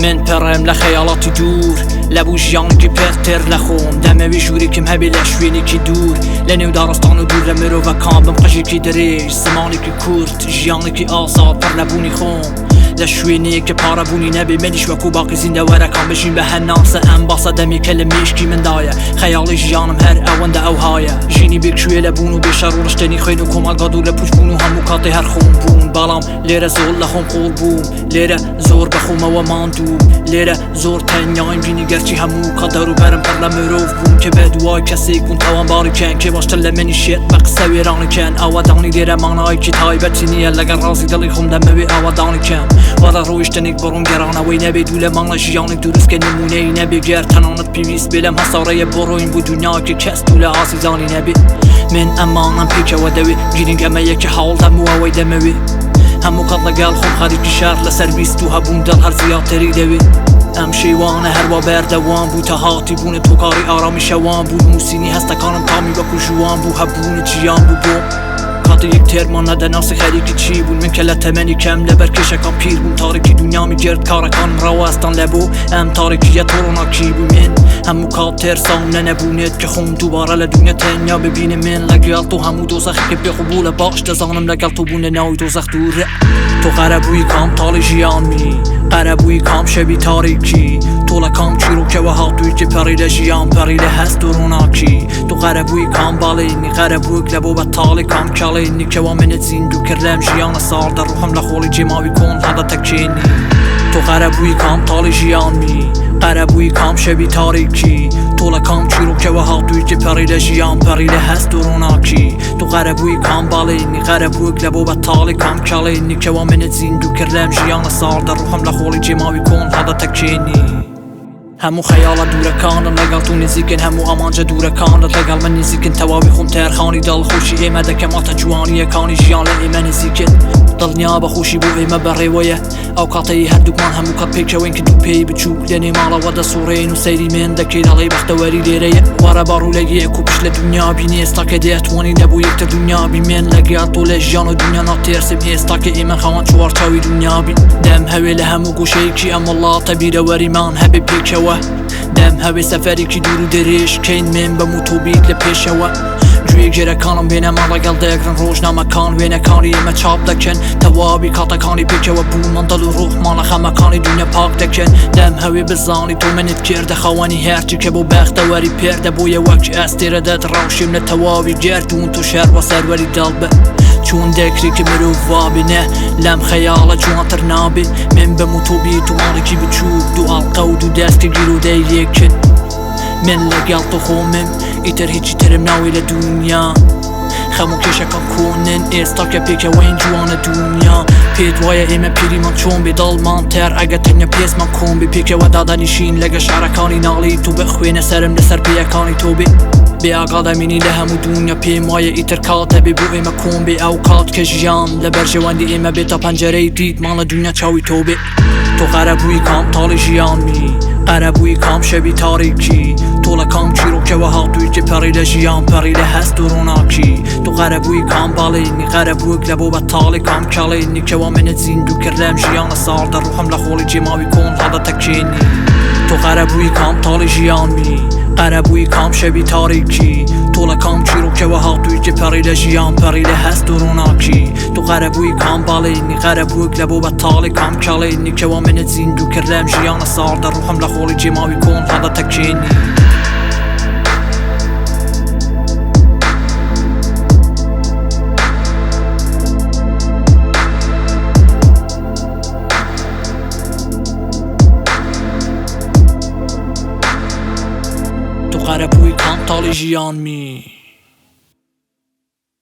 من پڕم لە خەیاڵاتی دوور، لە بوو ژیانێکی پڕتر لە خۆم. دەمەوێ ژوورێکم هەبێ لە شوێنێکی دوور، لە نێو دارستان و دوور لە مرۆڤەکان بم. قژێکی درێژ، زمانێکی کورت، ژیانێکی ئازاد پڕ لە بوونی خۆم، لە شوێنێک کە پارەبوونی نەبێ. منیش وەکو باقی زیندەوەرەکان بژیم بە هەناسە. ئەم باسە دەمێکە لە مێشکی مندایە، خەیاڵی ژیانم هەر ئەوەندە ئەوهایە. ژینی بێکشوێ لە بوون و بێشەڕ و ڕشتنی خوێن و کۆمەڵگا دوور لە پوچ بوون و هەموو کاتێ هەر خۆم بوون. بەڵام لێرە زۆر لە خۆم قوڵ بووم، لێرە زۆر بە خۆمەوە ماندووم، لێرە زۆر تەنیایم بینی. گەرچی هەموو کات دەوروبەرم پڕ لە مرۆڤ بوون کە بە دوای کەسێک بوون تاوانباری کەن، کێ باشتر لە منی شێت بە قسە وێرانی کەن. ئاوادانی لێرە مانایەکی تایبەتی نییە، لەگەڵ ڕازی دڵی خۆم دەمەوێ ئاوادانی کەم. وەرە ڕۆیشتنێک بڕۆم گەڕانەوەی نەبێ، دوو لە ماڵە ژیانێک دروستکە نمونەی نەبێ. گەر تەنانەت پێویست بێ لەم هەسارەیە بڕۆین بۆ دنیاکە کەس دوو لە ئازیزانی نەبێ. من ئەمانەم پێکەوە دەوێ، گرنگ ئەمەیە کە هەوڵدەم و ئەوەی دەمەوێ. هەموو کات لەگەڵ خۆم خەریکی شەڕ لەسەر ویست و هەبوون، دڵ هەر زیاتری دەوێ. ئەم شێوانە هەروە بەردەوام بوو تا هاتی بوونە تۆکاری ئارامی شەوان بوو. نووسینی هەستەکانم تامی وەکو ژوان بوو، هەبوونی ژیان بوو بۆم. کاتێ یەکترمان نەدەناسی خەریکی چی بوون؟ من کە لە تەمەنی کەم لەبەر کێشەکان پیر بووم، تاریکی دنیامی گرت، کارەکانم ڕاوەستان لە بۆ ئەم تاریکیە تۆڕۆناکی بوو. من هەموو کات ترساوم لە نەبوونێت کە خۆم دووبارە لە دنیا تەنیا ببینم. من لەگەڵ تۆ هەموو دۆزەخێکە پێقبوڵە، باش دەزانم لەگەڵ تۆ بوون لە ناوی دۆزەخ دوورە. تۆ قەرەبووی کام تاڵی ژیانمی، قەرەبووی کام شەوی تاریکی؟ تۆ لە کام چیرۆکەوە هاتووی کە پەڕی لە ژیان، پەڕی لە هەست و ڕووناکی؟ تۆ قەرەبووی کام بەڵێنی، قەرەبووک لە بۆ بەتاڵی کام کەڵێنی کەوا منت زیندوو کرد لەم ژیانە ساردە، ڕوحم لە خۆڵی جێماوی کۆن هەڵدەتەکێنی؟ تۆ قەرەبووی کام تاڵی ژیانمی، قەرەبووی کام شەوی تاریکی؟ تۆ لە کام چیرۆکەوە هاتووی کە پەڕی لە ژیان، پەڕی لە هەست و ڕووناکی؟ تۆ قەرەبووی کام بەڵێنی، قەرەبووک لە بۆ بەتاڵی کام کەڵێنی کەوا منت زیندوو کرد لەم ژیانە ساردە، ڕوحم لە خۆڵی جێماوی کۆن هەڵدەتەکێنی؟ هەموو خەیاڵە دوورەکانت لەگەڵ تۆ نزیکن، هەموو ئامانجە دوورەکانت لەگەڵ من نزیکن. تەواوی خۆم تەرخانی دڵخۆشی ئێمە دەکەم، واتە جوانییەکانی ژیان لە ئێمە نزیکن. دڵنیا بە خۆشی بۆ ئێمە بەڕێوەیە ئەو کاتەی هەردووکمان هەموو کات پێکەوەین، کە دوو پێی بچووک لە نێو ماڵەوە دەسوڕێن و سەیری من دەکەی دەڵێی بەختەوەری لێرەیە. وەرە بە ڕوو لە یەک و پشت لە دنیا بین، ئێستا کە دەتوانین لە بۆ یەکتر دنیا بین. من لەگەڵ تۆ لە ژیان و دنیا ناترسم، ئێستا کە ئێمە خاوەن چوارچاوی دنیا بین. دەمهەوێ لە هەموو گۆشەیەکی ئەم وڵاتە بیرەوەریمان هەبێ پێکەوە. دەمهەوێ سەفەرێکی دوور و درێژ کەین، من بەم و تۆ بیت لە پێشەوە. گوێگرەکانم وێنەمان لەگەڵ دەگرن، ڕۆژنامەکان وێنەکانی ئێمە چاپ دەکەن. تەواوی کاتەکانی پێکەوە بوونمان دڵ و ڕۆحمان لە خەمەکانی دنیا پاک دەکەن. دەمهەوێ بزانی تۆ منت کردە خاوەنی هەرچی کە بۆ بەختەوەری پێردە، بۆیە وەک ئەستێرە دەدڕەوشێم لە تەواوی گەردوون. تۆ شەروە سەروەری دڵ بە، چۆن دەکرێ کە مرۆڤ وابێ؟ نە لەم خەیاڵە جوانتر نابێ. من بەم و تۆ بیت و ماڵێکی بچووک، دوو ئەڵقە و دوو دەست کە گیرۆدەی یەکن. من لەگەڵ تۆ خۆمم، ئیتر هیچی ترم ناوێ لە دنیا. خەم و کێشەکان کۆنن، ئێستا کە پێکەوەین جوانە دنیا. پێت وایە ئێمە پیریمان چۆن بێ؟ دڵمان تەر ئەگەر تەنیا پێستمان کۆن بێ. پێکەوە دادەنیشین لەگە شعرەکانی ناڵی تۆ، بخوێنە سەرم لەسەر پێیەکانی تۆ بێ. بێ ئاگا دەمینی لە هەموو دنیا، پێم وایە ئیتر کاتە بێ بۆ ئێمە کۆن بێ. ئەو کات کە ژیان لە بەرژەوەندی ئێمە بێ، تا پەنجەرەی دیدمان لە دنیا چاوی تۆ بێ. تۆ قەرەبووی کام تاڵی ژیانمی، قەرەبووی کام شەوی تاریکی؟ تۆ لە کام چیرۆکەوە هاتووی کە پەڕی لە ژیان، پەڕی لە هەست و ڕووناکی؟ تۆ قەرەبووی کام بەڵێنی، قەرەبووک لە بۆ بەتاڵی کام کەڵێنی کەوا منت زیندوو کرد لەم ژیانە ساردە، ڕوحم لە خۆڵی جێماوی کۆن هەڵدەتەکێنی؟ تۆ قەرەبووی کام تاڵی ژیانمی، قەرەبووی کام شەوی تاریکی؟ تۆ لە کام چیرۆکەوە هاتووی کە پەڕی لە ژیان، پەڕی لە هەست و ڕووناکی؟ تۆ قەرەبووی کام بەڵێنی، قەرەبووک لە بۆ بەتاڵی کام کەڵێنی کەوا منت زیندوو کرد لەم ژیانە ساردە، ڕوحم لە خۆڵی جێماوی کۆن هەڵدەتەکێنی؟ تۆ قەرەبووی کام تاڵی ژیانمی؟